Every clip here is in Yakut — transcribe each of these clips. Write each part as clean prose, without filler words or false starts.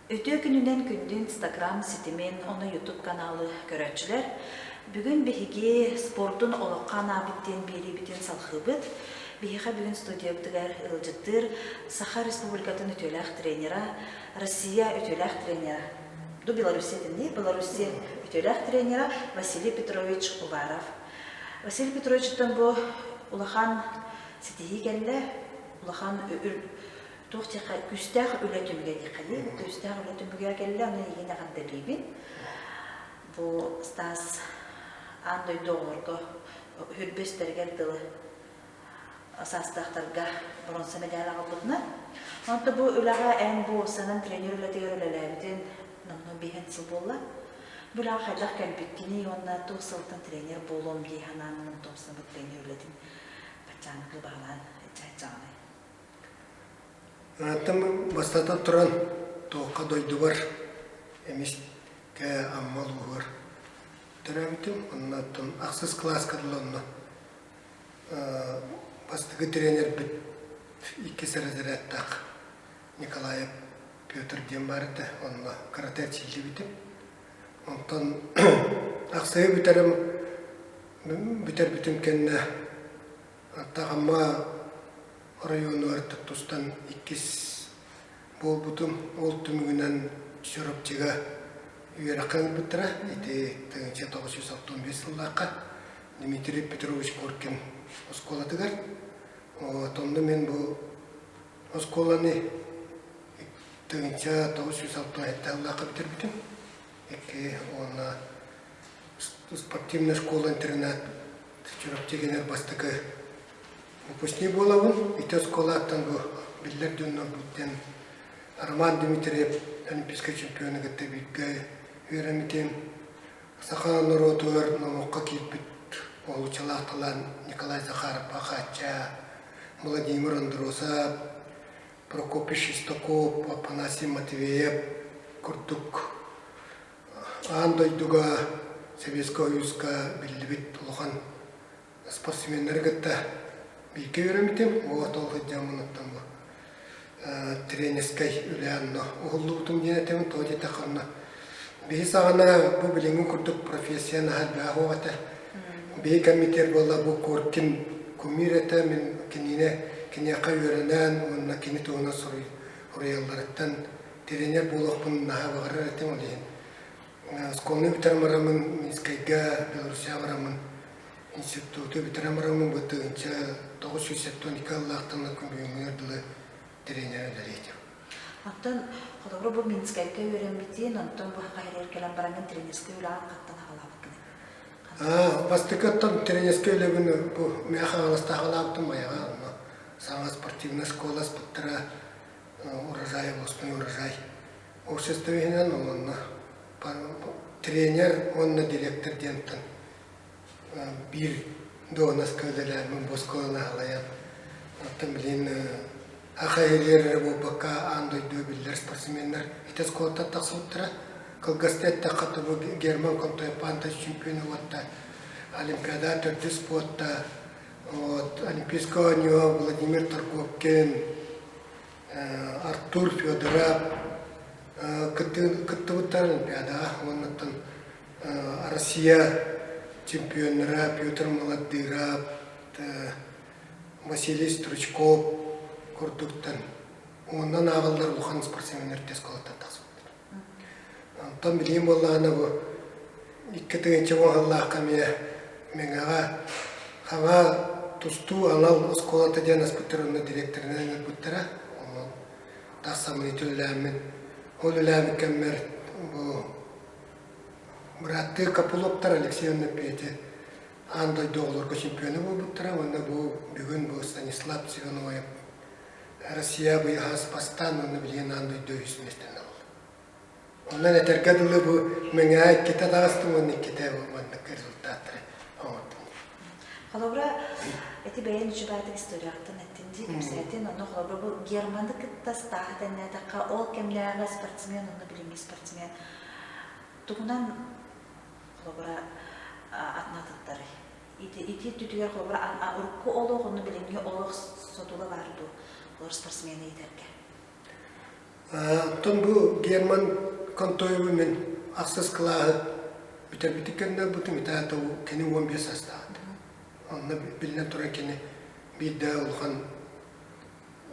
Үтүө күнүнэн күндү Инстаграм ситимин уонна Ютуб каналы көрөөччүлэр! Бүгүн биһиги спордун олоххо анаабыт диэн биэриибитин салҕыыбыт. Биһиэхэ бүгүн студиябытыгар ыалдьыттыыр Саха Республикатын үтүөлээх тренера, Россия үтүөлээх тренера, ду Белоруссия этиннии, Белоруссия үтүөлээх тренера Василий Петрович Уваров. Василий Петровичтан бу улахан ситиһии кэллэ, улахан туох диэххэ күүстээх үлэ түмүгэ диэххэ дии күүстээх үлэ түмүгэ кэллэ ону эйигин эҕэрдэлиибин бу Стас аан дойду оҕолорго үрбэстэригэр дылы саастаахтарга боруонса мэдээл аҕалбытынан онто бу үлэҕэ эн бу санан тренер үлэтигэр үлэлээбитин номнуо биэһэн сыл буолла бу үлэҕэ хайдах кэлбиккиний уонна туох сылтан тренер буолуом дии санаан томсунабыт тренер үлэтин баччааҥҥы баҕалаан иччаҕынай Оттон бастатан туран, туохха дойдубар эмискэ Амма улууһугар төрөөбүтүм. Онно оттон ахсыс кылааска дылы онно бастакы тренербит иккис разрядтаах Николаев Петр диэн баар этэ. Онно каратэ эрчиллибитим. Онтон ахсыһы бүтэрим бүтэрбитим кэннэ Амма оройуонугар тустан иккис буолбутум. Ол түмүгүнэн Чурапчыга үөрэххэ ылбыттара. Ити 1965 сыллаахха Дмитрий Петрович Коркин оскуолатыгар. Вот, онно мин бу оскуоланы 1967 сыллаахха бүтэрбитим. Икки уонна спортивная школа-интернат Чурапчы генер бастакы выпускник буолабын. Ити оскуолаттан бу биллэр дьоннорбут диэн Роман Дмитриев олимпийскай чемпиону кытта бииргэ үөрэммитим. Саха норуотугар номоххо киирбит уһулуччулаах талаан Николай Захаров-Пахача, Владимир Андросов, Прокопий Шестаков, Афанасий Матвеев курдук Аан дойдуга, Советскай Союзка биллибит улахан спортсменнары кытта бииргэ үөрэммитим. Вот ол сылдьаммын оттон бу тренерскэй үлэ онно уһуллубутум диэн этэбин. Тоҕо диэтэххэ онно биһи саҕана бу билиҥҥи курдук профессия наһаа элбэх суох этэ. Биһи кэммитигэр буолла бу Коркин кумир этэ. Мин кинини киниэхэ үөрэнэн уонна кини туһунан суруйалларыттан Тренер буолуохпун наһаа баҕарар этим ол иһин. Оскуоланы бүтэрэн бараммын Минскэйгэ, Белоруссияҕа бараммын институту бүтэрэн бараммын бу 1972 сыллаахтан күн бүгүҥҥү дылы тренер үлэлиир этим. Оттон холобура бу Минскэйгэ үөрэммитин, онтон бу Саха кэлэн бараҥҥын тренерскэй үлэҕин хантан аҕалаабыккыный? Бастакы оттон тренерскэй үлэбин бу Мэҥэ Хаҥаласта аҕалаабытым Майаҕа онно саҥа спортивнай школа аспыттара урожай областной урожай общество иһинэн уонна тренер уонна директор диэнтэн биир дуоһунаска үлэлээммин бу оскуоланы аһалайан оттон билигин аха иһилиэр эрэ буолбакка аан дойду биллэр спортсменнар ити оскуолаттан тахсыбыттара кылгастык эттэххэ бу Герман Контоепантович чемпиона уотта Олимпиада төрдүс буотта вот Олимпийскай оонньууга Владимир Торговкин Артур Федоров кыттыбыттар Олимпиадаҕа уоннаттан Россия чемпионнара Петр Молодыров, Василий Стручков курдуктан уоннан ааҕыллар улахан спортсменнар оскуолаттан тахсыбыттар. Онтон билигин буоллаҕына бу 2010 сыллаахха эмиэ Мэҥэҕэ Хаҥа тустуу анал оскуолата диэн аспыттар уонна дириэктэринэн ыҥырбыттара. Онон тахсаммын ити үлэлээммин ол үлэлээбит кэммэр бу бырааттыы Копыловтар Алексей уонна Петя аан дойду оҕолорго чемпиона буолбуттара уонна бу бүгүн бу Станислав Цыгановев Россия быйаһаас бастаан уонна билигин аан дойду үһүс миэстэни ылла. Онон этэргэ дылы бу Мэҥэҕэ иккитэ таҕыстым уонна иккитэ бу маннык результаттары оҥордум. Холобура, ити бэйэн үчүгэйдик историяҕыттан эттин дии, кэпсээтин. Онно холобура бу Германы кытта Стаһы тэннээтэххэ, ол кэмнээҕи спортсмен уонна билиҥҥи спортсмен тугунан холобура атын атыттарый? Ити ити өттүтүгэр холобура урукку олох уонна билиҥҥи олох содула баар дуу? Олор спортсмены иитэргэ. Оттон бу Герман Контоевы мин ахсыс кылааһы бүтэрбитин кэннэ ылбытым, итаата кини 15 саастаах этэ. Онно биллэн турар кини биир да улахан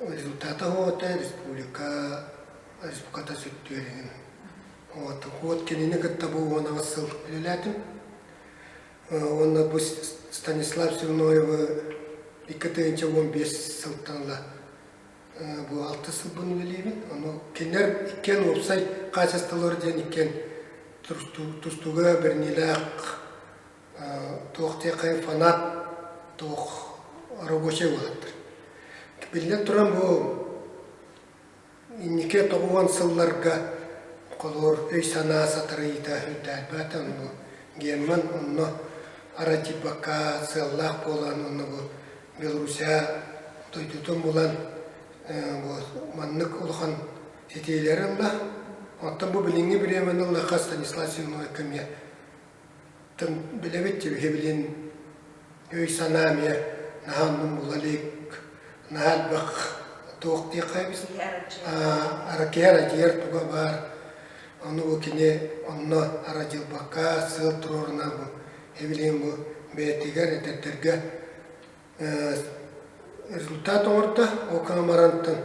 результата суох этэ, республика республиката сүттүөр Вот, вот кинини кытта бу 18 сыл үлэлээтим. Уонна бу Станислав Семеновы 2015 сылтан ыла бу алта сылбын үлэлиибин. Ону кинилэр иккиэн уопсай хаачыстыбалар диэн иккиэн тустууга бэриниилээх туох диэххэ фанат туох рабочай уолаттар. Биллэн туран бу Инники 90 сылларга холобур өй-санаа сатарыйыыта үрдээбэт, ону Герман онно аратиппакка сыаллаах буолан онно бу Белоруссия дойдутун булан бу маннык улахан ситиилэри ылла. Оттон бу билиҥҥи бириэмэни ыллахха Станислав Семенович эмиэ Билэбит билин өй-санаа эмиэ наһаа оннун була илик, наһаа элбэх туох диэххэ эбит аракыйа арадьыйар туга баар, ону бу кини онно арадьылбакка сыал туруорунан бу эбилиэн бу бэйэтигэр эдэрдэргэ результат оҥордо. Ол гынан барантан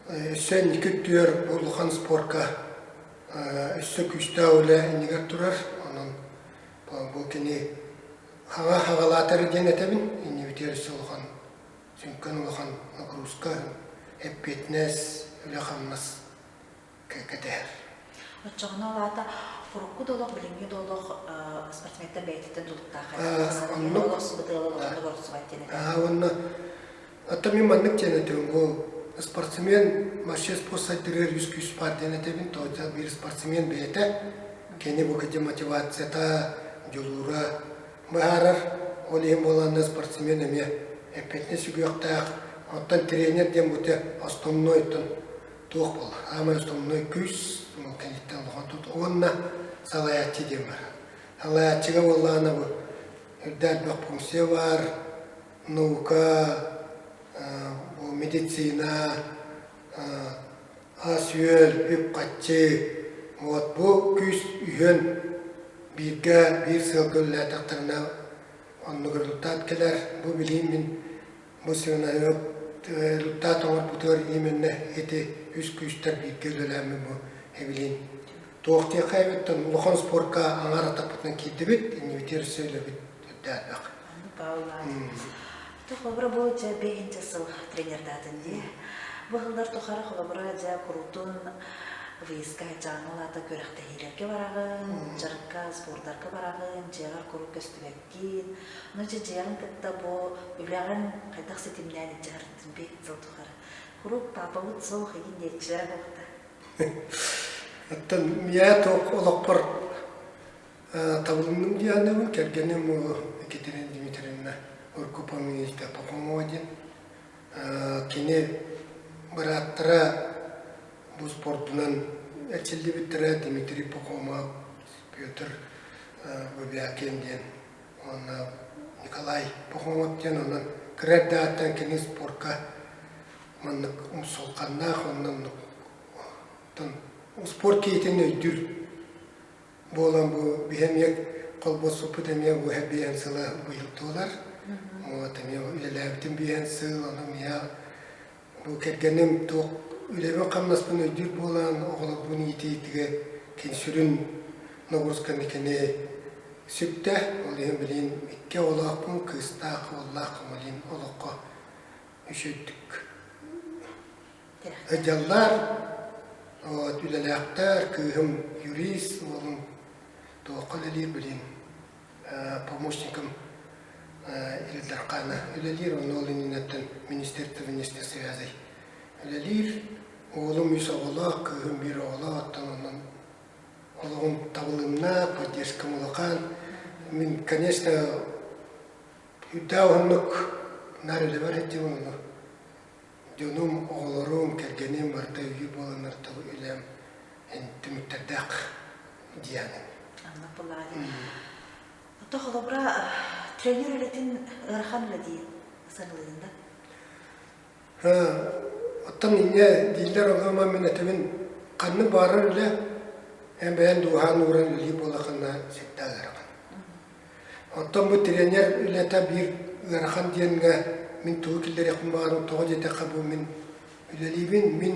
өссө инники өттүгэр бу улахан спорка өссө күүстээх үлэ иннигэр турар. Онон бу кини хаҥа хаҕалаатар диэн этэбин. Иннибитигэр өссө улахан, сүҥкэн улахан нагрузка, эппиэтинэс, үлэ-хамнас кэтэһэр. Оччоҕуна ол аата урукку да олох, билиҥҥи да олох спортсментан бэйэтиттэн тутулуктаах Оннук. Олорсубут ыал олоххо олорсубат диэн этэр. Уонна оттон мин маннык диэн этим бу спортсмен вообще спорт сайдырыар үс күүс баар диэн этэбин тоҕо биир спортсмен бэйэтэ кини бу кэдьи мотивацията, дьулуура быһаарар. Ол иһин буолаанна спортсмен эмиэ эппиэтинэс сүгүөхтээх. Оттон тренер диэн бу основной туох буолла аамай основной күүс ол кэнниттэн улахан тут уонна салайааччы диэн бар салайааччыга буоллаҕына бу үрдээх элбэх функция баар наука бу медицина ас-үөл үп-харчы вот бу күүс үһүөн бииргэ биир сыалга үлэлээтэхтэринэ оннук результат кэлэр бу билиим мин Бу сценариот оҥорбутугар именно ити үс күүстэр бииргэ үлэлээммин бу эбилиин туох диэххэ эбиттэн улахан спорка аҥаар атахпытынан киирдибит, иннибитигэр өссө үлэбит үрдээбэх. Ото холобура бу дьэ бэһинчэ сыл тренердаатын дии. Бу сыллар тухары холобура дьэ куруутун выездка дьаҥыл аата күрэхтэһиилэргэ бараҕын, дьарыкка, сбордарга бараҕын, дьиэҕэр куруук көстүбэккин Ну, дьэ дьиэҕин кытта бу үлэҕин хайдах ситимнээн илдьэ сырыттын би сыл тухары. Куруук паапабыт суох игин диэччилэрэ буолта. Оттон миэхэ туох олохпор табылынным диэхинэбин кэргэним Екатерина Дмитриевна Уркупа Пахомова диэн. Кини бырааттара бу спордунан эрчиллибиттэрэ Дмитрий Пахомов, Петр Бубякин диэн уонна Николай Пахомов диэн онон кыра эрдэҕиттэн кини спорка маннык умсулҕаннаах уонна оннук спорт киһитин өйдүүр буолан бу биһи эмиэ холбоспуппут эмиэ бу биэһэн сыла быйыл туолар. Вот эмиэ үлэлээбитим биэһэн сыл, ону эмиэ Бу кэргэним туох үлэбин-хамнаспын өйдүүр буолан, оҕолорбун иитиитигэ кини сүрүн нагрузканы кини сүктэ. Ол иһин билигин икки оҕолоохпун, кыыстаах, уоллаах билигин олоххо үчүгдүк сылдьаллар. Вот үлэлээхтэр, кыыһым юрист, уолум туохха үлэлиир билигин помощником Ил Дархана үлэлиир, онно ол иннинэттэн Министерство внешних связей үлэлиир. Уолум үс оҕолоох, кыыһым биир оҕолоох, оттон онон олоҕум табылынна, поддержкам улахан. Мин, конечно, үрдээх уһуннук наар үлэбэр сылдьабын, ону дьонум, оҕолорум, кэргэним барыта өйүүр буоланнар үлэм түмүктэрдээх диэхин. Анна Пылари. Ото холобура тренер үлэтин ыарахан үлэ дии саныылыгын да? Оттон инньэ дииллэр оҕома мин этэбин ханнык баарар үлэ эн бэйэн дууһаан ууран үлэлии буолаххына всегда ыарахан. Оттон бу тренер үлэтэ биир ыарахан диэҥҥэ мин тугу киллэриэхпин баҕарабын тоҕо диэтэххэ бу мин үлэлиибин, мин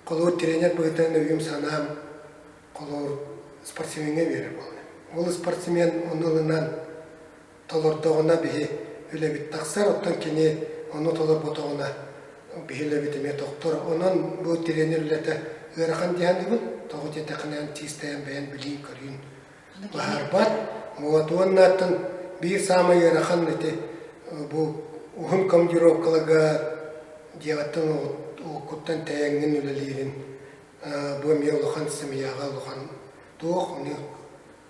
холобур тренер быһыытынан өйүм-санаам холобур спортсмеҥҥа биэрэр буолла. Ол спортсмен ону ылынан толордоҕуна биһи үлэбит тахсар, оттон кини ону толорботоҕуна биһи үлэбит эмиэ тохтор. Онон бу тренер үлэтэ ыарахан дии саныыбын. Тоҕо диэтэххинэ эн чиистэйэн бэйэн билиин-көрүүн баһаарбат. Вот уонна оттон биир саамай ыарахан ити бу уһун командировкаларга дьиэҕиттэн уоккуттан тэйэҥҥин үлэлиирин бу эмиэ улахан семьяҕа улахан туох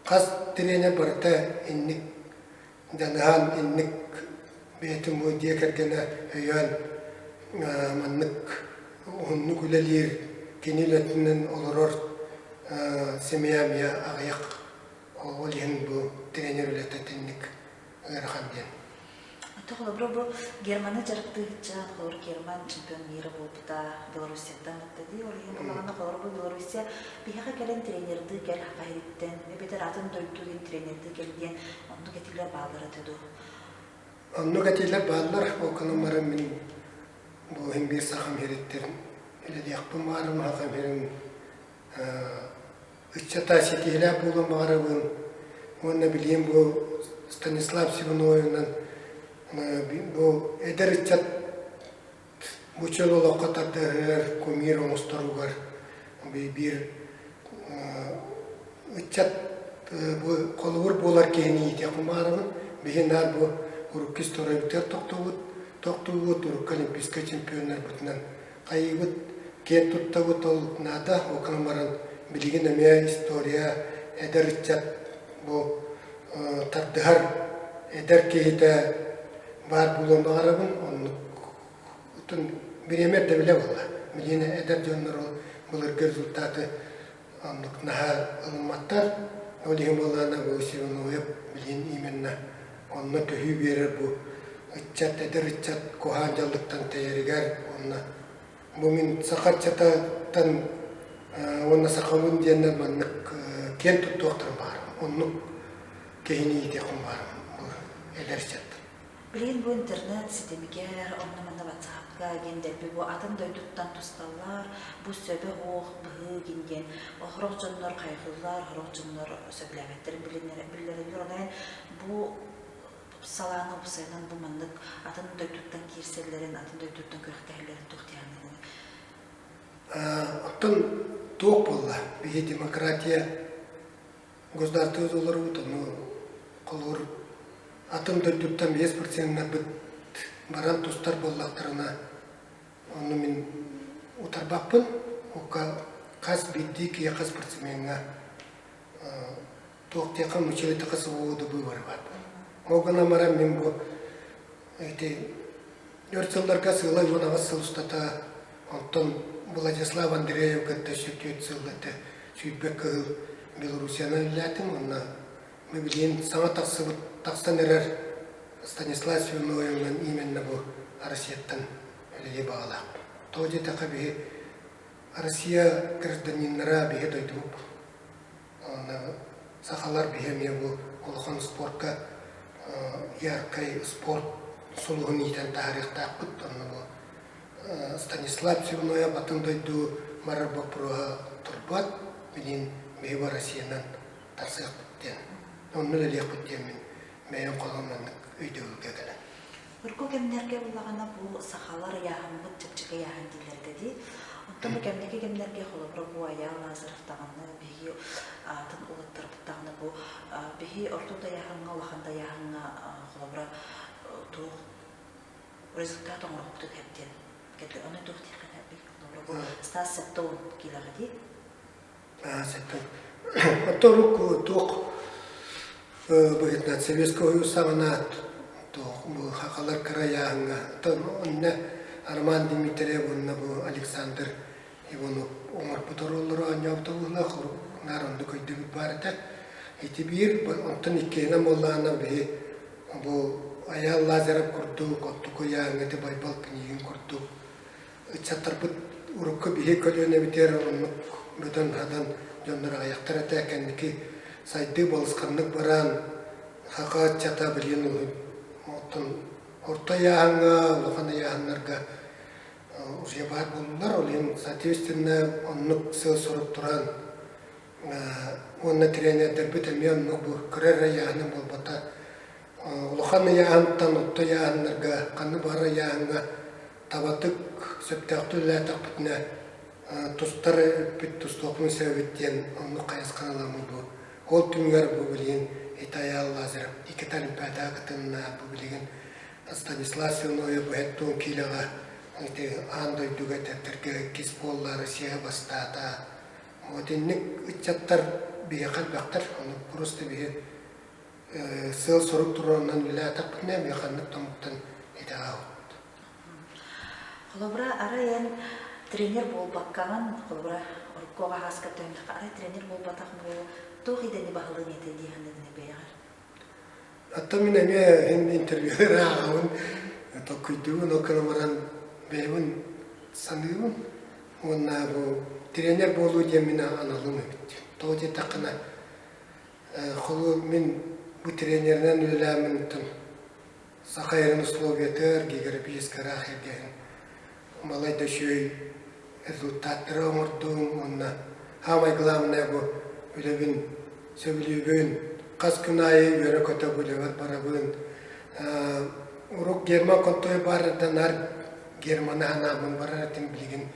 хас тренер барыта инник дьаныһан инник бэйэтин бу дьиэ кэргэнэ өйөөн маннык уһуннук үлэлиир кини үлэтинэн олорор семья эмиэ аҕыйах ол иһин бу тренер үлэтэ итинник ыарахан диэн. Ото холобура бу Германы дьарыктыырча, холобур Герман чемпион мира буолбута Белоруссияттан ытта дии, ол иһин булаҕына холобура бу Белоруссия биһиэхэ кэлэн тренердыы кэл Саха сириттэн, эбэтэр атын дойду диэн тренердыы кэл диэн оннук этиилэр бааллар этэ дуо? Оннук этиилэр бааллар, ол гынан баран мин бу иһин биир сахам сириттэн үлэлиэхпин баҕарабын, сахам сирин ыччата ситиһилээх буолуон баҕарабын уонна билигин бу Станислав Сивуновынан бу эдэр ыччат бу чөл олоххо тардыһар кумир оҥосторугар биир ыччат бу холобур буолар киһини иитиэхпин баҕарабын. Биһи наар бу урукку историябытыгар тохтуубут, тохтуубут, урукку олимпийскай чемпионнарбытынан хайыыбыт, киэн туттабыт ол наада, ол гынан баран билигин эмиэ история эдэр ыччат бу тардыһар эдэр киһитэ баар буолуон баҕарабын, оннук бириэмэ ирдэбилэ буолла. Билигин эдэр дьоннор ол былыргы результаты оннук наһаа ылымматтар. Ол иһин буоллаҕына бу Сивоноев билигин именно онно төһүү биэрэр бу ыччат, эдэр ыччат куһаан дьаллыктан тэйэригэр уонна бу мин саха ыччатыттан уонна сахабын диэннэр маннык киэн туттуохтарын баҕарабын. Оннук киһини иитиэхпин баҕарабын бу эдэр ыччат. Билигин бу интернет ситимигэр, онно-манна ватсапка диэн дэлби бу атын дойдуттан тусталлар, бу сөбө суох быһыы гин диэн сорох дьоннор хайҕыыллар, сорох дьоннор сөбүлээбэттэрин биллэрэллэр. Онон бу салааны уопсайынан бу маннык атын дойдуттан киирсэллэрин, атын дойдуттан күрэхтэһэллэрин туох дии саныыгыный? Оттон туох буолла? Биһи демократия государство олоробут, ону холобур атын дойдуттан биэс проценнарбыт баран тустар буоллахтарына, ону мин утарбаппын. Хас биирдии киһиэхэ спортсмеҥҥа туох диэххэ мучилитаха свобода выбора баар. Ол гынан баран мин бу ити өр сылларга сыала 18 сыл устата онтон Владислав Андреев кытта 104 сыл этэ 20 кыһыл Белоруссиянан үлэлээтим уонна билигин саҥа тахсыбыт тахсан эрэр Станислав Свиноевынан именно бу Россияттан үлэлии баҕалаахпын. Тоҕо диэтэххэ биһи Россия гражданиннара биһи дойдубут Уонна сахалар биһи эмиэ бу улахан спорка яркай спорт сулуһун иитэн таһаарыахтаахпыт. Онно бу Станислав Сивноев атын дойду барар боппуруоһа турбат. Билигин биһи бу Россиянан тахсыахпыт диэн, онно үлэлиэхпит диэн мин бэйэм холон маннык өйдөбүлгэ кэлэн. Урукку кэмнэргэ буллаҕына бу сахалар ыйааһыммыт чэпчэки ыйааһын дииллэр этэ дии. Оттон бу кэмнэки кэмнэргэ холобура бу Айаал Лазарев даҕаны биһиги атын уолаттарбыт даҕаны бу биһи орто да ыйааһыҥҥа улахан да ыйааһыҥҥа холобура туох результат оҥоруохпутун сөп диэн кэллэ. Ону туох диэххэ холобура бу Стас 70 киилэҕэ дии. Оттон урукку туох быһыытынан Советскай Союз саҕана туох бу хахалар кыра ыйааһыҥҥа оттон онно Роман Дмитриев уонна бу Александр Иванов оҥорбут оруоллара оонньообута быһыылаах наар оннук өйдөбүл баар этэ. Ити биир, онтон иккиһинэн буоллаҕына биһи бу Айаал Лазарев курдук, оттуку ыйааһыҥҥа ити Байбал Пинигин курдук. Ыччаттарбыт урукку биһи көлүөнэбитигэр оннук бөдөн-хадан дьоннор аҕыйахтар этэ. Кэнники сайдыы балысханнык баран, саха ыччата билигин оттон орто ыйааһыҥҥа, улахан ыйааһыннарга уже баар буоллулар. Ол иһин, соответственно, оннук сыал-сорук туран уонна тренердэрбит эмиэ оннук бу кыра эрэ ыйааһына буолбата. Улахан ыйааһынтан орто ыйааһыннарга, ханнык баҕарар ыйааһыҥҥа табатык сөптөөхтүк үлэлээтэхпитинэ тустар эппит тустуохпун сөбүт диэн оннук хайысханы ыламмыт бу. Ол түмүгэр бу билигин Итаял Лазарев иккитэ Олимпиадаҕа кытынна, бу билигин Станислав Свиноев бу 70 киилэҕэ ити аан дойдуга эдэрдэргэ иккис буолла, Россия бастаата. Вот инник ыччаттар биһиэхэ элбэхтэр, ону просто биһи сыал-сорук туруорунан үлэлээтэхпитинэ эмиэ ханнык да омуктан итэҕэһэбит. Холобура, арай эн тренер буолбаккаҕын, холобура, урукку оҕо ааска төннөххө, арай тренер буолбатах буолуо, туох идэни баһылыаҥ этэ дии саныыгын бэйэҕэр? Оттон мин эмиэ иһин интервьюлары ааҕабын, толкуйдуубун, ол гынан баран бэйэбин саныыбын уонна бу тренер буолуу диэн мин аналым эбит. Тоҕо диэтэххинэ, холобур мин бу тренеринэн үлэлээммин Саха эрин условиятыгар географическай ыраах эргэһин балай да үчүгэй результаттары оҥордум уонна саамай главное бу үлэбин сөбүлүүбүн, хас күн аайы үөрэ-көтө бу үлэбэр барабын. Урук Герман Контоев баар эрдэ наар Германы санааммын барар этим, билигин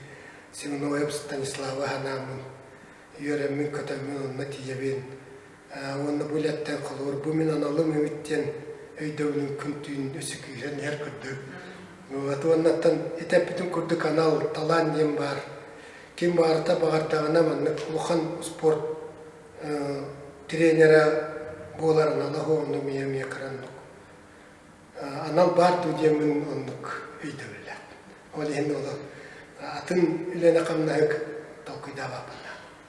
Семеноев Станиславы санааммын үөрэммин, көтөммүн онно тиийэбин. Уонна бу үлэттэн холобур бу мин аналым эбит диэн өйдөбүлүм күн-түүн өссө күүһүрэн иһэр курдук. Вот уоннаттан этэппитим курдук анал талаан диэн баар. Ким баарыта баҕардаҕына маннык улахан спорт тренерэ буолар анала ону эмиэ эмиэ кыраннык анал баар дуу диэммин оннук өйдөбүллээх. Ол иһин ол атын үлэни-хамнаһы толкуйдаабаппын.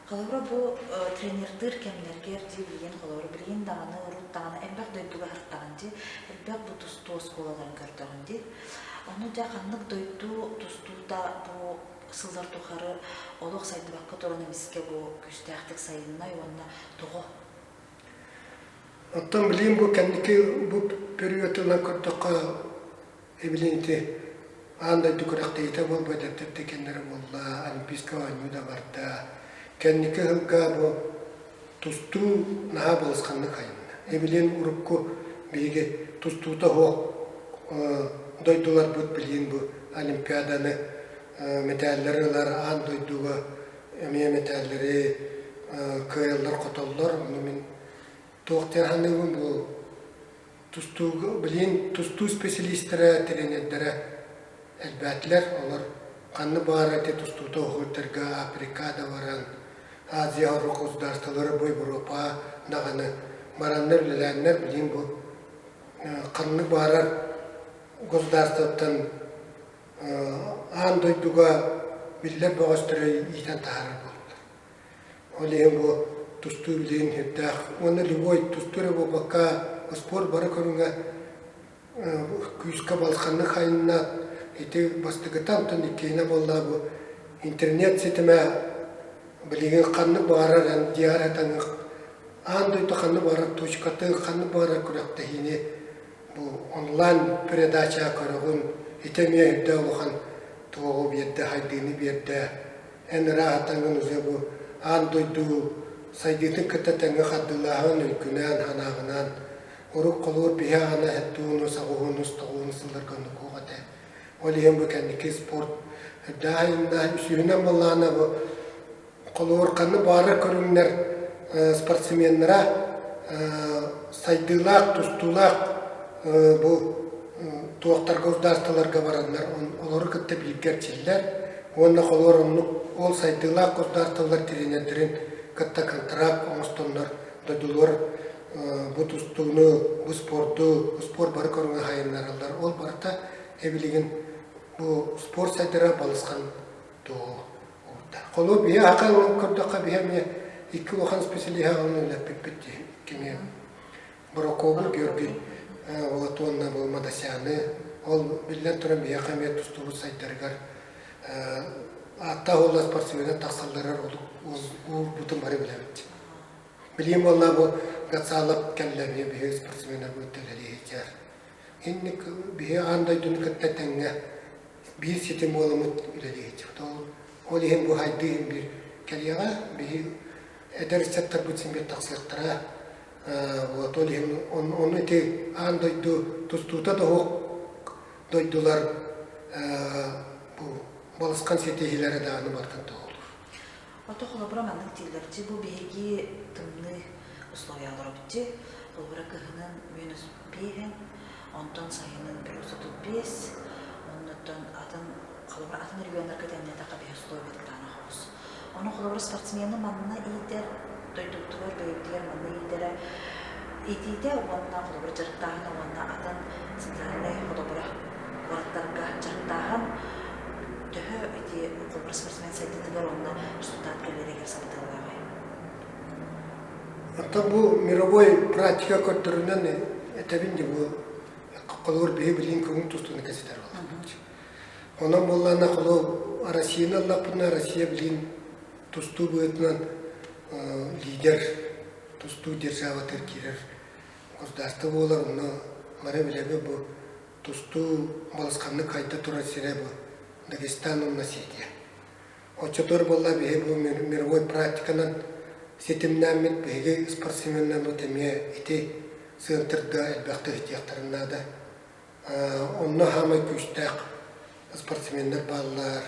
Холобура, бу тренердыыр кэмнэргэр дии билигин холобура билигин даҕаны урут даҕаны элбэх дойдуга сырыттаҕын дии, элбэх бу тустуу оскуолаларын көрдөҕүн дии. Ону дьэ ханнык дойду тустуута бу сыллар тухары олох сайдыбакка туран эмискэ бу күүстээхтик сайыннай уонна тоҕо? Оттон билигин бу кэнники бу периодынан көрдөххө Эбилин ити аан дойду күрэхтэһиитэ буолбут эдэрдэр кэннэрэ буолла, Олимпийскай оонньуу да барда. Кэнники ыһылга бу тустуу наһаа балысханнык айанна. Эбилин урукку биһиги тустуута суох дойдуларбыт билигин бу Олимпиаданы мэтээллэри ылар аан дойдуга эмиэ мэтээллэри кыайаллар-хотоллор. Ону мин туох диэн саныыбын бу Тустууга билигин тустуу исписэлиистэрэ, тренердэрэ элбээтилэр. Олор ханна баар ити тустуута уһуйдарга Африка да баран, Азия орох государстволара бу Европа даҕаны бараннар үлэлээннэр билигин бу ханнык баарар государствоттан аан дойдуга биллэр бөҕөстөрү иитэн таһаарар буоллулар. Ол иһин бу тустуу билигин сүрдээх уонна любой тустуу эрэ буолбакка спорт бары көрүҥэ күүскэ балысханнык хайынна ити бастакыта онтон иккиһинэ буолла бу интернет ситимэ билигин ханнык баҕарар эн диар этаҥ аан дойду ханнык баҕарар точкаты ханнык баҕарар күрэхтэһиини бу онлайн передача көрөҕүн ити эмиэ үрдэ улахан туоҕу биэрдэ хайдыыны биэрдэ Эн ыраахтаҥҥын уже бу аан дойду сайдыытын кытта тэҥҥэ хардыылааһын өйгүнээн, санааҕынаан урук холуур биһи аҕана һэттууну, саҕуһуну, стоҕууну сылларга оннукуох этэ. Ол иһин бу кэнники спорт үрдээһиннээх үсүһүнэн буоллаҕына бу холуур ханна баҕарар көрүҥнэр спортсменнара сайдыылаах, тустуулаах бу туохтарга государстволарга бараннар олору кытта бииргэ эрчиллэр уонна холуор оннук ол сайдыылаах государстволар тренердэрин кытта контракт оҥостоннор дойдулар бу тустууну, бу спорду, спорт бары көрүҥэ хайыннараллар. Ол барыта эбилигин бу спорт сайдара балысхан туоҕу уурда. Холуо биһи аха ылан көрдөххө биһи эмиэ икки улахан специалиһа ылан үлэппиппит дии кими Борокуобу Георгий вот уонна бу Мадасяны ол биллэн туран биһиэхэ эмиэ тустубут сайдарыгар. Ааттаах уоллар спортсменнар тахсалларыгар уурбутун бары билэбит. Билигин буолла бу Гацалов кэллэ эмиэ биһиги спортсменнарбыт үлэлии сылдьар. Инник биһи аан дойдуну кытта тэҥҥэ биир ситим буоламмыт үлэлии сылдьабыт. Ол, ол иһин бу хайдыы иһин биир кэлиэҕэ биһи эдэр ыччаттарбыт син биир тахсыахтара. Вот ол иһин ону ити аан дойду тустуута да суох дойдулар бу балысхан ситиһиилэрэ даҕаны барытын туоһулуур. Ото холобура маннык дииллэр, дьи бу биһиги тымныы условияларбыт дьи, холобура кыһынын минус биэһин, онтон сайынын плюс 35, оннуттан атын холобура атын регионнарга тэҥнээтэххэ биһи условиябыт кытаанах оҕус. Ону холобура спортсмены манна иитэр, дойдубутугар бэйэбитигэр манна иитэрэ иитиитэ уонна холобура дьарыктааһына уонна атын центральнай холобура куораттарга дьарыктааһын төһө ити холобура спортсмен сайдыытыгар уонна результат кэлэригэр сабыдыаллааҕый? Оттон бу мировой практика көрдөрүнэн этэбин дии бу холобур биһи билигин көҥүл тустууну кэситэр буоллахпыт. Онон буоллаҕына холобур Россияны ыллахпытына Россия билигин тустуу быһыытынан лидер тустуу державатыгар киирэр государство буолар онно бары билэбит бу тустуу балысханнык хайда турар сирэ бу Дагестан уонна Осетия. Оччотугар буолла биһи бу мировой практиканан ситимнээммит биһиги спортсменнарбыт эмиэ ити центрга элбэхтик иһитиэхтэрин наада. Онно саамай күүстээх спортсменнар бааллар.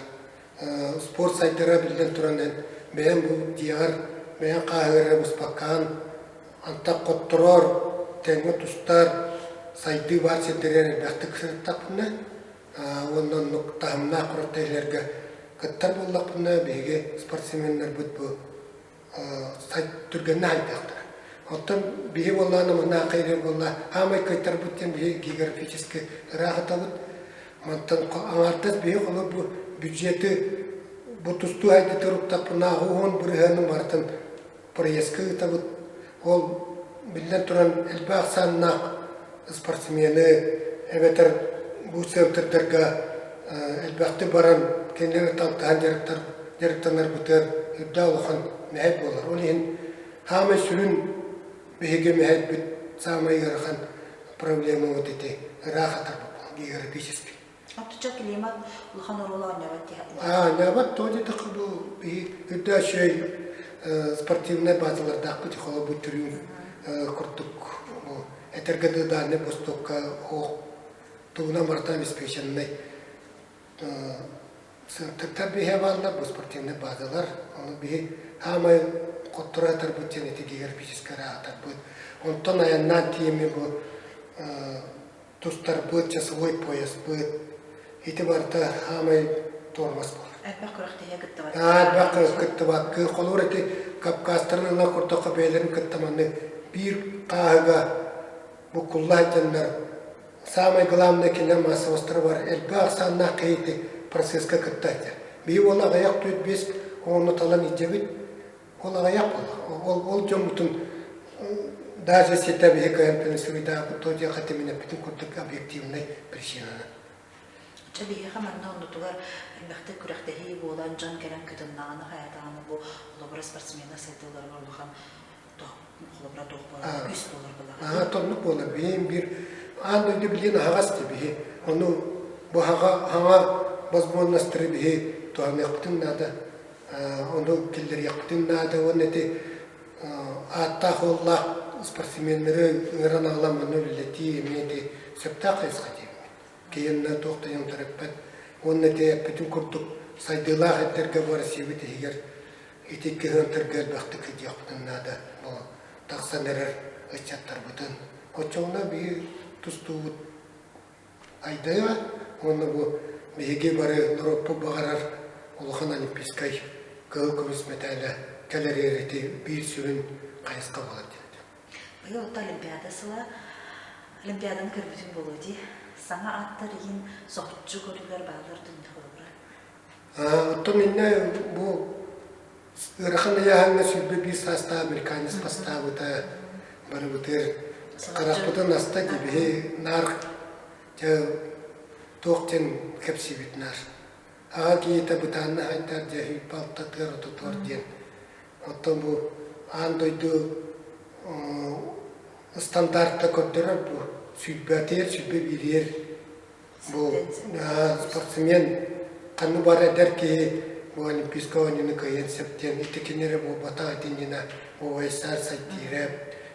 Спорт сайдара биллэн туран эн бэйэҥ бу дьиэҕэр бэйэҥ хааһыгар эрэ буспаккаҕын антах хоттороор, тэҥҥэ тустар, сайдыы баар сирдэригэр элбэхтик сырыттахпына уонна оннук таһымнаах күрэхтэһиилэргэ кыттар буоллахпына биһиги спортсменнарбыт бу түргэнник хайдыахтара. Оттон биһи буоллаҕына манна хайдыыр буолла аамай кыайтарбыт диэн биһи географически ыраах ытабыт. Мантан аҥаардас биһи холобур бу бюджеты бу тустуу хайдытыгар уктахпына 80 бырыһыанын барытын проездка ыытабыт. Ол биллэн туран элбэх ахсааннаах спортсмены эбэтэр бу центрдарга элбэхтик баран кинилэри талтаһан дьарыктанарбытыгар үрдээх улахан мэһэй буолар. Ол иһин саамай сүрүн биһиги мэһэйбит саамай ыарахан проблемабыт ити ыраах атарбыт географически. Оттуча климат улахан оруолу оонньообот дии Оонньообот, тоҕо диэтэххэ бу биһи үрдээх үчүгэй спортивнай базалардаахпыт холобур түрүүн курдук этэргэ дылы Дальнай Востокка оһох тугунан барыта обеспеченнай сырдыктар биһи бааллар, бу спортивнай базалар. Ону биһи хаамай хотторо атарбыт диэн ити географическай аатарбыт. Онтон айаннаан тиийэммин бу тустарбыт, часовой пояспыт, ити барыта хаамай туормас буолар. Элбэх күрэхтэһиигэ кыттыбат. Элбэх кыттыбат. Холобур ити Кавказтарын ыла курдукка бэйэлэрин кытта маннык биир хааһыга буккулла сылдьаннар самое главное кинилэр массовостара бар элбэх ахсааннаах киһи ити процесска кытта сылдьар. Биһи уол аҕыйах түөрт биэс оҕону талан илдьэбит. Ол аҕыйах буолла. Ол, ол дьоммутун даже ситэ биһи кыайан суруйдаабыт то диэхэ тиминэппитин курдук объективнай причинаны. Чэ биһиэхэ манна оннутугар элбэхтик күрэхтэһии буолан дьон кэлэн кытыннаҕына хайатаҕына бу холобура спортсменнар сайдыыларыгар улахан холобура туох буолар күүс буолар буолар. Тоннук буолар. Биһиэн биир аан дойду билиэн аһаҕас дии биһи. Ону бу хаҥа возможностары биһи туһаныахпытын наада. Ону киллэриэхпитин наада уонна ити ааттаах-уоллаах спортсменнары ыҥыран аҕалан манна үлэлэтии эмиэ ити сөптөөх хайысха диэбит. Киһиннэ туох да төрөппөт уонна ити эппитим курдук сайдыылаах эрдэргэ бу Россиябыт иһигэр ити кыһыантарга элбэхтик сылдьыахпытын наада бу тахсан эрэр ыччаттарбытын. Оччоҕуна биһи тустуубут айдыа уонна бу биһиги бары норуоппут баҕарар улахан олимпийскай кыһыл көмүс мэтээлэ кэлэр ити биир сүрүн хайысха буолар диэн. Быйыл отто Олимпиада сыла Олимпиаданы көрбүтүм буолуо дии. Саҥа аттар иһин соһуччу көрүүлэр бааллар дуу холобура? Оттон иннэ бу ыарахан ыйааһыҥҥа 21 саастаах американец бастаабыта барыбытыгар харахпытын аста дии биһи наар дьэ туох диэн кэпсиибит наар. Аҕа киһитэ бытаанна хайдар дьэ 26 тыар отутуор диэн. Оттон бу аан дойду стандарта көрдөрөр бу сүүрбэтиэр, 21-иэр бу спортсмен ханна баар эдэр киһи бу Олимпийскай оонньууну кыайыан сөп диэн ити кини эрэ буолбатах итиннинэ ОСР Сайтиирэ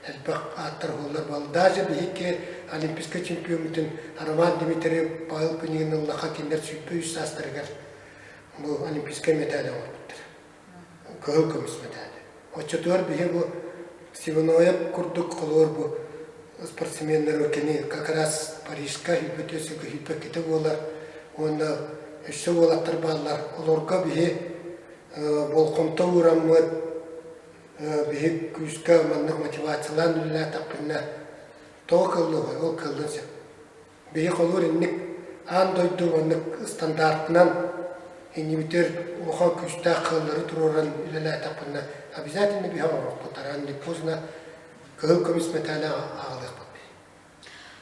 элбэх ааттар уһуллар буолла. Даже биһикки Олимпийскай чемпиоммутун Роман Дмитриев Павел Пинигин ыллаха кинилэр 23 саастарыгар бу Олимпийскай мэтээл оҥорбуттар. Кыһыл көмүс мэтээли. Оччотугар биһи бу Сивоноев курдук холуор бу спортсменнары кини как раз Парижка сүүрбэ сүүрбэккитэ буолар уонна өссө уолаттар бааллар. Олорго биһи болҕомто уураммыт биһи күүскэ маннык мотивациялаан үлэлээтэхпинэ тоҕо кыаллыай ол кыаллыан сөп. Биһи холуур инник аан дойду маннык стандартынан иннибитигэр улахан күүстээх кыаллары туруоран үлэлээтэхпинэ обязательно биһи оҥоруохпут рано или поздно кыһыл көмүс мэтээли аҕалыахпыт.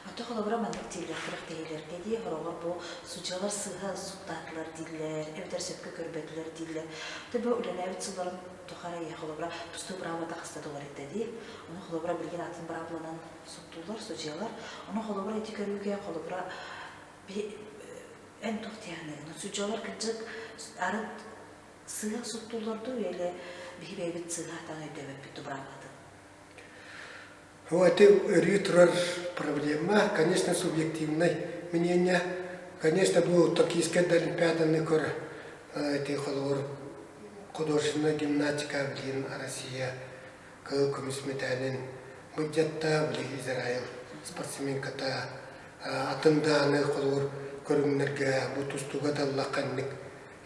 Ото холобура маннык дииллэр күрэхтэһиилэргэ дии хороҕор бу судьялар сыыһа суттаатылар дииллэр эбэтэр сөпкө көрбөтүлэр дииллэр. Ото бу үлэлээбит сылларын тухары холобура тустуу быраабылата хаста да уларыйда дии. Ону холобура билигин атын быраабыланан суттуулар судьялар. Ону холобура ити көрүүгэ холобура эн туох диэхиный судьялар кырдьык арыт сыыһа суттууллар дуу или биһи бэйэбит сыыһа атан өйдөөбөппүт дуу быраабылатын? Ну, это өрүү турар проблема, конечно, субъективнай мнение. Конечно, бу Токийскай Олимпиаданы көр эти холобур художественная гимнастика билигин Россия кыһыл көмүс мэтээлин быдьатта билиги Израиль спортсменката атын дааны холобур көрүҥнэргэ бу тустууга даллахха инник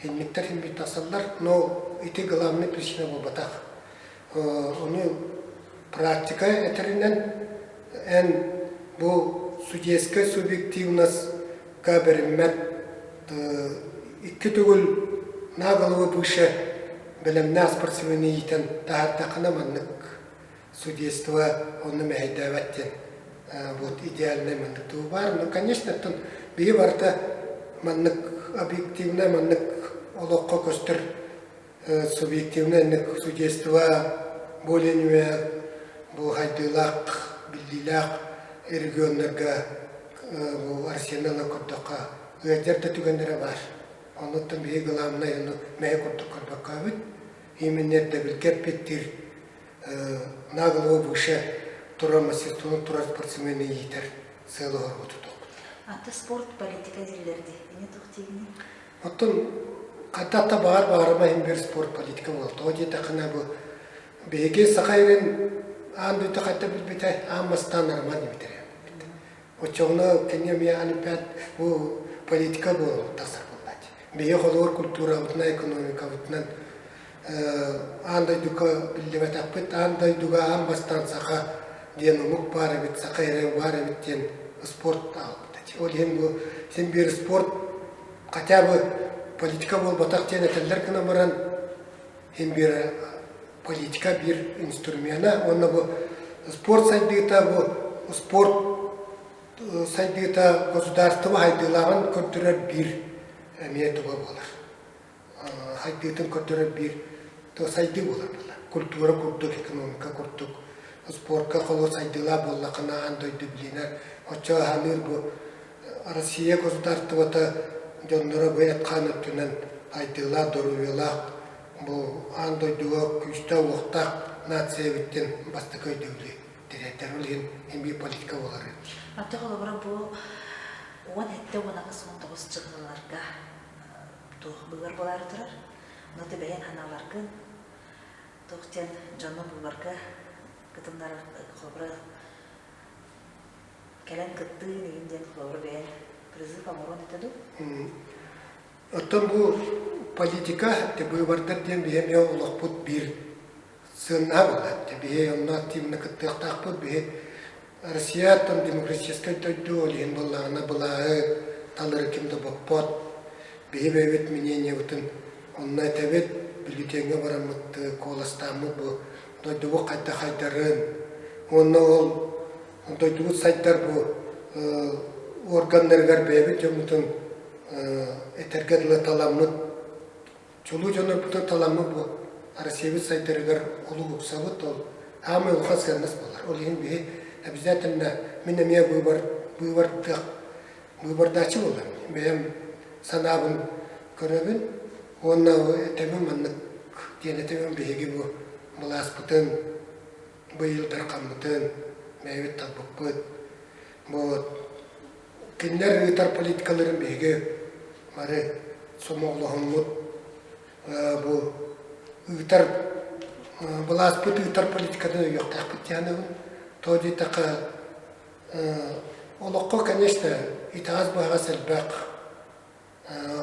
инниктэр син тахсаллар, но ити главный причина буолбатах. Ону практика этэринэн эн бу судейскай субъективностька бэриммэт икки төгүл на голову выше бэлэмнээх спортсмены иитэн таһаардаххына маннык судейство онно мэһэйдээбэт диэн вот идеальный маннык тугу баар. Ну, конечно, оттон биһи барыта маннык объективно маннык олоххо көстөр субъективнай судейство более бу хайдыылаах, биллиилээх регионнарга бу Арсеналы көрдөххө ыалдьар да түгэннэрэ баар. Оннуттан биһи главное ону мэһэ курдук көрбөккөбүт. Именно ирдэбилгэ эппиттиир на голову выше турар мастерствоны турар спортсмены иитэр сыалы оһорбуту тохпут. Аты спорт политика дииллэр дии. Ини туох диигиний? Оттон хайдах да баҕар баҕарыма иһин биир спорт политика буолар. Тоҕо диэтэххинэ бу биһиги саха сирин аан дойду хайдах билбитэ аан бастаан Роман Дмитриев билбит. Оччоҕуна кини эмиэ олимпиад бу политика буолан тахсар буоллааччы. Биһиги холобур культурабытынан, экономикабытынан аан дойдуга биллибэтэхпит, аан дойдуга аан бастаан саха диэн омук баар эбит, саха эрэ баар эбит диэн спорт аҕалбыта. Ол иһин бу син биир спорт хотя бы политика буолбатах диэн этэллэр гынан баран иһин биир политика биир инструмена уонна бу спорт сайдыыта бу спорт сайдыыта государство сайдыылааҕын көрдөрөр биир эмиэ туга буолар хайдыытын көрдөрөр биир сайдыы буолар буолла. Культура курдук, экономика курдук, спорка холуо сайдыылаах буоллаххына аан дойду билинэр. Оччо аһаныыр бу Россия государствота дьонноро бу эт-хаан өттүнэн айдыылаах, доруобуйалаах бу аан дойдуга күүстээх-уохтаах нация эбит диэн бастакы өйдөбүлү тириэрдэр. Ол иһин эмиэ политика буолар. Аты холобура бу 17 18 19 чыгыларга туох быыбар буолаары турар. Ону ты бэйэн ханааларгын туох диэн дьону быыбарга кытыннарар холобура кэлэн кыттыы игин диэн холобура бэйэн призыв оҥоруон этэ дуу? Оттон бу политика, быыбардар диэн биһи эмиэ олохпут биир сыаннаһа буолла. Биһи онно активно кыттыахтаахпыт. Биһи Россия там демократическай дойду, ол иһин буоллаҕына былааһы талары ким да боппот. Биһи бэйэбит мнениебытын онно этэбит, бюллетеҥҥэ бараммыт куоластааммыт бу дойдубут хайдах хайдарын уонна ол дойдубут сайдар бу органнарыгар бэйэбит дьоммутун Этэргэ дылы таламмыт, чулуу дьоннорбутун таламмыт бу Россиябыт сайдарыгар олук уксабыт, ол аамай улахан сыаннас буолар. Ол иһин биһи обязательно мин эмиэ быыбар быыбардыах быыбардааччы буолам. Бэйэм санаабын көрөбүн уонна этэбин маннык диэн этэбин биһиги бу былааспытын быйыл дархаммытын бэйэбит талбыппыт. Бу кинилэр ыытар политикаларын биһиги бары сомоҕолоһоммут бу ыытар былааспыт ыытар политикатын өйүөхтээхпит диэн Тоҕо диэтэххэ олоххо, конечно, итэҕэс-быһаҕас элбэх.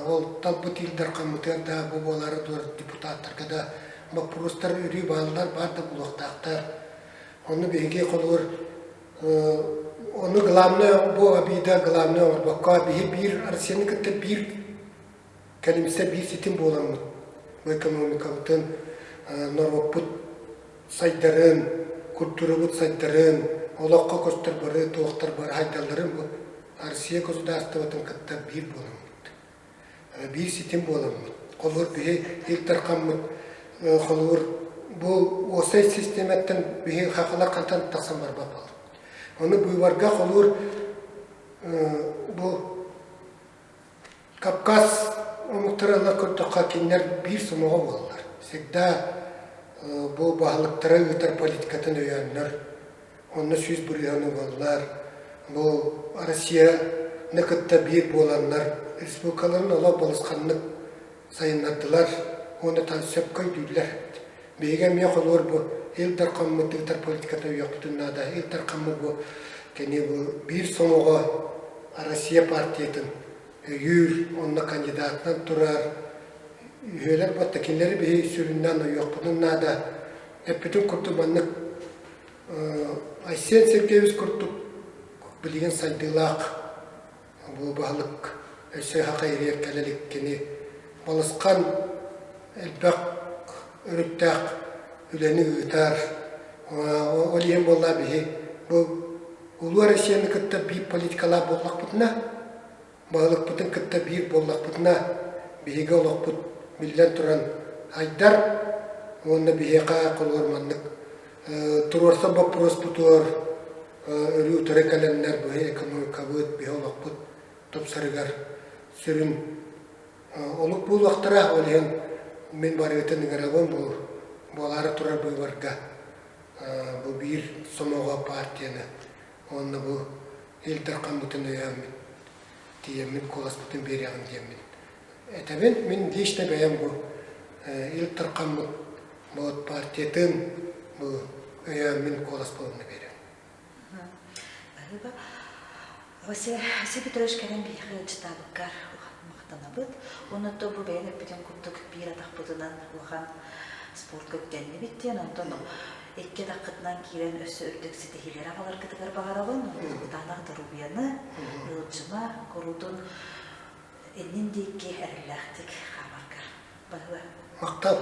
Ол талбыт Ил Дархаммытыгар да, бу буолаары турар депутаттарга да боппуруостар өрүү бааллар, баар да буолуохтаахтар. Ону биһиги холобур ону главное бу обида главное оҥорбокко биһи биир Россияны кытта биир кэлимсэ биир ситим буоламмыт бу экономикабытын норуоппут сайдарын, культурабыт сайдарын, олоххо көстөр бары туохтар бары хайдалларын бу Россия государствотын кытта биир буоламмыт. Биир ситим буоламмыт. Холобур, биһи Ил Дархаммыт холобур бу уосай систиэмэттэн биһи хахалар хантан тахсан барбат буолар. Ону быыбарга холобур бу Кавказ омуктара ыла көрдөххө, кинилэр биир сомоҕо буолаллар. Всегда бу баһылыктара ыытар политикатын өйөөннөр, онно 100% угаллар. Бу Россияны кытта биир буоланнар, республикаларын олох балысханнык сайыннардылар уонна сөпкө өйдүүллэр. Биһиги эмиэ холуор бу Ил Дархаммыт ыытар политикатын өйүөхпүтүн наада. Ил Дархаммыт бу кини бу биир сомоҕо Россия партиятын өйүүр, онно кандидатынан турар үһүөлэр батта кинилэри биһи сүрүннээн өйүөхпүтүн наада. Эппитин курдук маннык Айсен Сергеевич курдук билигин сайдыылаах Бу баһылык өссө хахайырыар кэлэ илик кини балысхан элбэх өрүттээх үлэни ыытар. Ол иһин буолла биһи бу Улуу Россияны кытта биир политикалаах буоллахпытына, баһылыкпытын кытта биир буоллахпытына, биһиги олохпут биллэн туран айдар уонна биһиэхэ холобур маннык туруорсар боппуруоспутугар өрүү утары кэлэннэр быһа экономикабыт, биһи олохпут тупсарыгар сүрүн олук буолуохтара. Ол иһин мин барыытын ыҥырабын бу буолаары турар быыбарга бу биир сомоҕо партияны уонна бу Ил Дархаммытын өйөөммүт, тиийэммит куоласпытын биэриэҕин диэммин этэбин. Мин лично бэйэм бу Ил Дархаммыт бу партиятын бу өйөөммүн куолас буолуна биэрэбин. Баһыыба. Василий Петрович кэлэн биһиэхэ ыалдьытаабыккар махтанабыт. Уонна то бу бэйэн эппитин курдук биир атахпытынан улахан спортка үктэннибит диэн, онтон икки атаххытынан киирэн өссө үрдүк ситиһиилэри аҕаларгытыгар баҕарабын. Кытаанах доруобуйаны, ыалдьыма, куруутун иннин диэки эрэллээхтик хаамаргар. Баһыыба. Махтал.